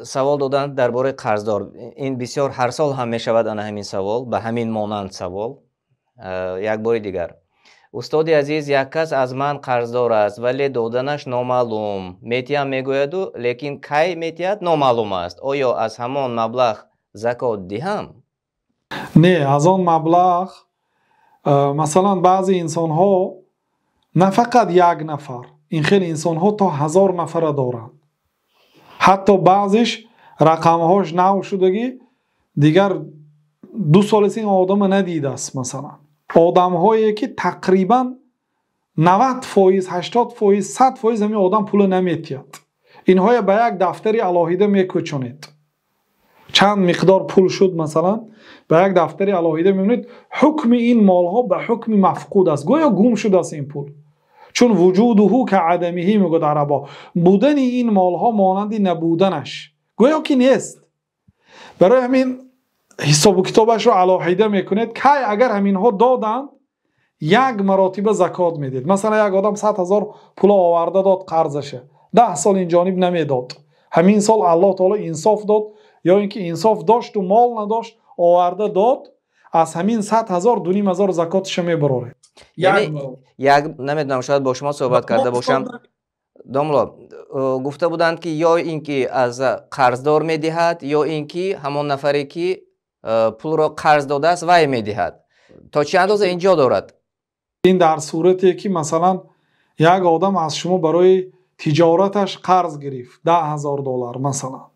Савол доданд дар бораи қарздор. Ин бисёр ҳар сол ҳам мешавад ана ҳамин савол, ба ҳамин монанд савол. Як бори дигар. Устоди азиз, як кас аз ман қарздор аст, вале доданаш номаълум. Метиҳам мегӯяду, лекин кай метиҳад, номаълум аст. Оё аз ҳамон маблағ закот диҳам? Не, аз он маблағ, масалан, баъзе инсонҳо, на фақат як нафар, ин хеле инсонҳо то 1000 нафара доранд. Ҳатто баъзеш рақамҳош нав шудагӣ, дигар 2 сол аст ин одама надидааст, масалан. Одамҳое ки тақрибан 90%, 80%, 100% ҳамин одам пула наметиҳад. Инҳоя ба як дафтари алоҳида мекӯчонед. Чанд миқдор пул шуд, масалан, ба як дафтари алоҳида мебинед, ҳукми ин молҳо ба ҳукми мафқуд аст, гӯё гум шудааст ин пул. Чун вуҷудуҳу каадамиҳи, мегӯяд арабо, будани ин молҳо монанди набуданаш, гӯё ки нест. Барои ҳамин ҳисобу китобашро алоҳида мекунед. Кай агар ҳаминҳо доданд, як маротиба закот медиҳед. Масалан, як одам 100 000 пул оварда дод қарзаша, 10 сол ин ҷониб намедод. Ҳамин сол Аллоҳ таоло инсоф дод, ё ин ки инсоф дошту мол надошт, оварда дод, аз ҳамин 100 000 2 500 закоташа мебароред. Як намедонам, шояд бо шумо суҳбат карда бошам. Домло, гуфта буданд, ки ё ин ки аз қарздор медиҳад, ё ин ки ҳамон нафаре ки пулро қарз додааст, вай медиҳад. То чӣ андоза ин ҷо дорад? Ин дар сурате ки, масалан, як одам аз шумо барои тиҷораташ қарз гирифт 10 000 доллар, масалан.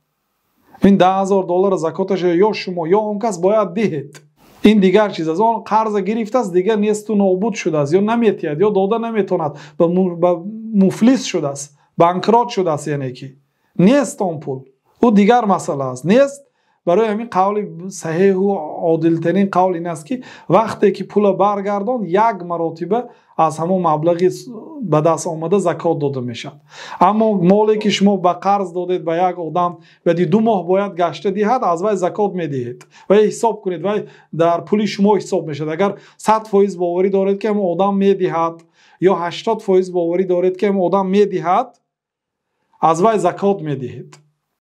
Ин 10 000 доллар закоташ ё шумо, ё он кас бояд диҳед. Ин дигар чиз аст. Он қарза гирифтааст, дигар несту нобуд шудааст, ё наметиҳад, ё дода наметавонад, ба муфлис шудааст, банкрот шудааст, яъне ки нест он пул. Ӯ дигар масъала аст. Нест. Барои ҳамин қавли саҳеҳу одилтарин қавл ин аст, ки вақте ки пула баргардон, як маротиба аз ҳамон маблағи ба даст омада закот дода мешавад. Аммо моле ки шумо ба қарз додед ба як одам, баъди 2 моҳ бояд гашта диҳад, аз вай закот медиҳед. Вай ҳисоб кунед, вай дар пули шумо ҳисоб мешавад. Агар 100% боварӣ доред, ки ҳамон одам медиҳад, ё 80% боварӣ доред, ки ҳамон одам медиҳад, аз вай закот медиҳед.